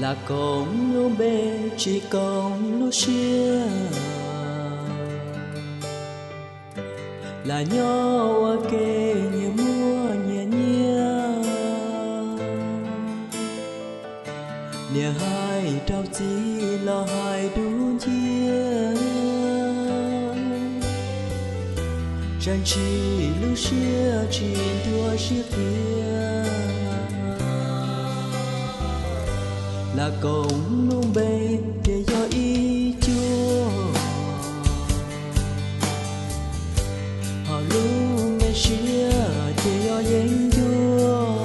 Lam koom lub npe tsis koom lub siab, lam nyob ua ke nyias muaj nyias nyiaj. Niam hais rau txiv los hais dub nciab, tseem tsis lub siab tsis ntuag sib qhia. Lam koom lub npe ces yog ib cuag, ho lub me siab ces yog yeeb ncuab.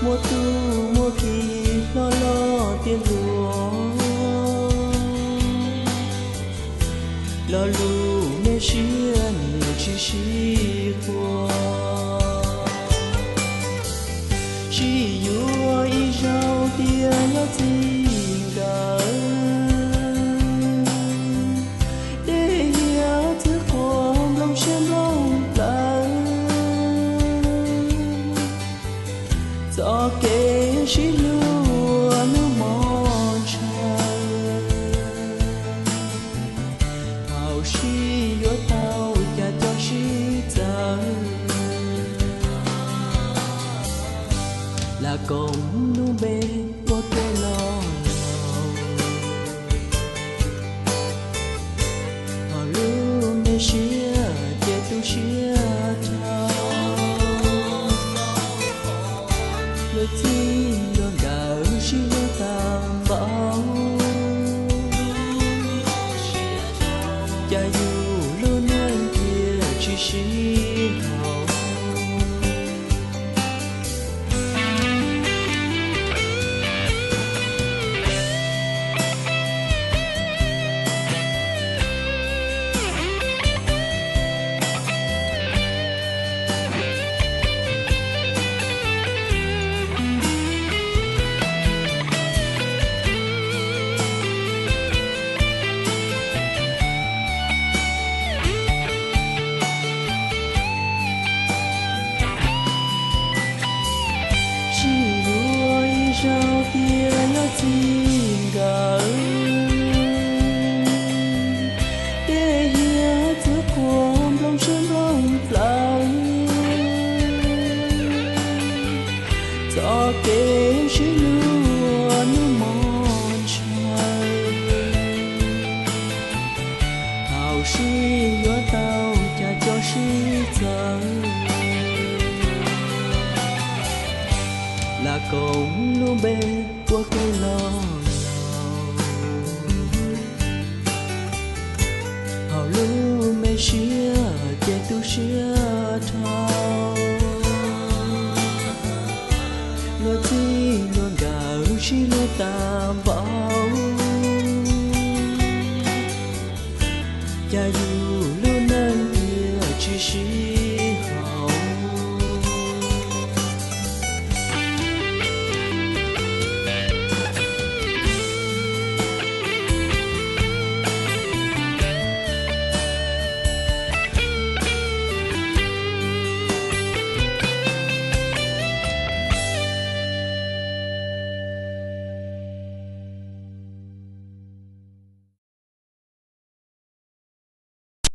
Muaj tub muaj ki hlob loj tiav hluas, lo lus me siab niam tsis sib qhuas. Sib yuav ib zaug tias nyob txij nkawm, dej hiav txwv qhuav nplooj siab nplooj plawv. Txoj kev sib hlub ua hnub mos ntshaw, thaum sib yuav tau cas coj sib txawv. Lam koom lub npe ua ke los laus, ho lub me siab ces tu siab dhau. Luag txij luag nkawm sib hlub tag npaum, cas yus lub neej cia tsis sib haum. Sib yuav ib zaug tias nyob txij nkawm, dej hiav txwv qhuav nplooj siab nplooj plawv. Txoj kev sib hlub ua hnub mos ntshaw, thaum sib yuav tau cas coj sib txawv. Lam koom lub npe ua ke los laus, ho lub me siab ces tu siab dhau. Luag txij luag nkawm sib hlub tag npaum, cas yus lub neej cia tsis sib